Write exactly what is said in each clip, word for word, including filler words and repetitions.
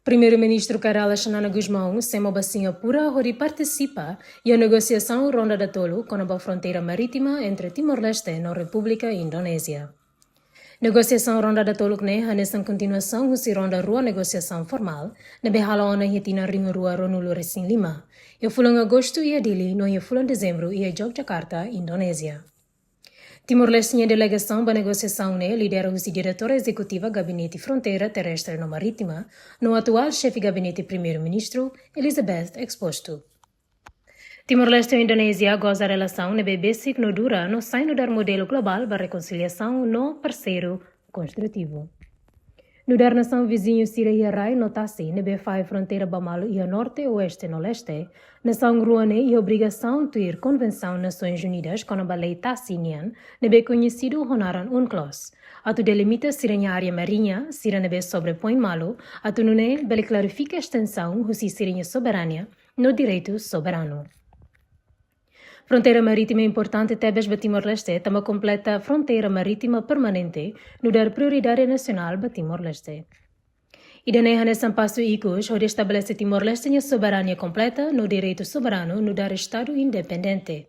Primeiru-Ministru Kay Rala Xanana Gusmão semo ba Singapura hodi partisipa iha negosiasaun ronda datoluk kona-ba fronteira marítima entre Timor-Leste no Repúblika Indonézia. Negosiasaun ronda datoluk ne'e hanesan kontinuasaun husi ronda rua negosiasaun formál ne'ebé hala'o ona iha tinan rihun rua ruanulu resin lima, iha fulan Agostu iha Dili no iha fulan Dezembru iha Yogyakarta, Indonézia. Timor-Leste nia delegasaun ba negosiasaun ne'e lidera husi Diretora Ezekutiva Gabinete Fronteira Terrestre no Marítima no atuál Xefe Gabinete Primeiru-Ministru, Elizabeth Exposto. Timor-Leste ho Indonézia goza relasaun ne'ebé besik no dura no sai nu'udar modelu globál ba rekonsiliasaun no parseiru konstrutivu. Nu'udar nasaun viziñu sira iha rai no tasi ne'ebé fahe fronteira ba malu iha norte, oeste no leste, nasaun rua ne'e iha obrigasaun tuir Konvensaun Nasoins Unidas kona-ba lei tasi nian ne'ebé koñesidu ho naran UNCLOS, atu delimita sira-nia área mariña sira ne'ebé sobrepoin malu, atu nune'e bele klarifika estensaun husi sira-nia soberania no direitu soberanu. Fronteira marítima importante tebes ba Timor-Leste, tanba kompleta fronteira marítima permanente, nu'udar prioridade nasionál ba Timor-Leste. Ida-ne'e hanesan pasu ikus hodi estabelese Timor-Leste nia soberania kompleta no direitu soberanu nu'udar Estadu independente.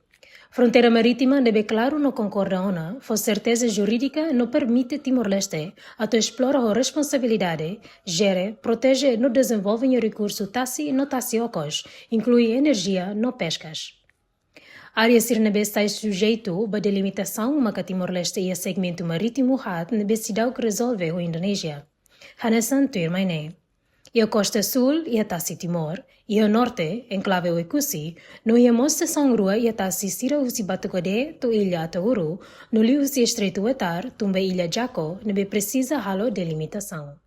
Fronteira marítima ne'ebé klaru no konkorda ona, fó serteza jurídika no permite Timor-Leste atu esplora ho responsabilidade, jere, proteje no dezenvolve nia rekursu tasi no tasi okos, inklui enerjia no peskas. Área sira ne'ebé sai sujeitu ba delimitasaun maka Timor-Leste iha segmentu marítimu haat ne'ebé seidauk rezolve ho Indonézia. Hanesan tuirmai ne'e. Iha kosta súl, iha Tasi Timor, iha norte, enklave Oekusi, no iha mós sesaun rua iha tasi sira husi Batucadé to'o Illa Ataúro, no liuhusi Estreitu Wetar, tun ba Illa Jako, ne'ebé presiza halo delimitasaun.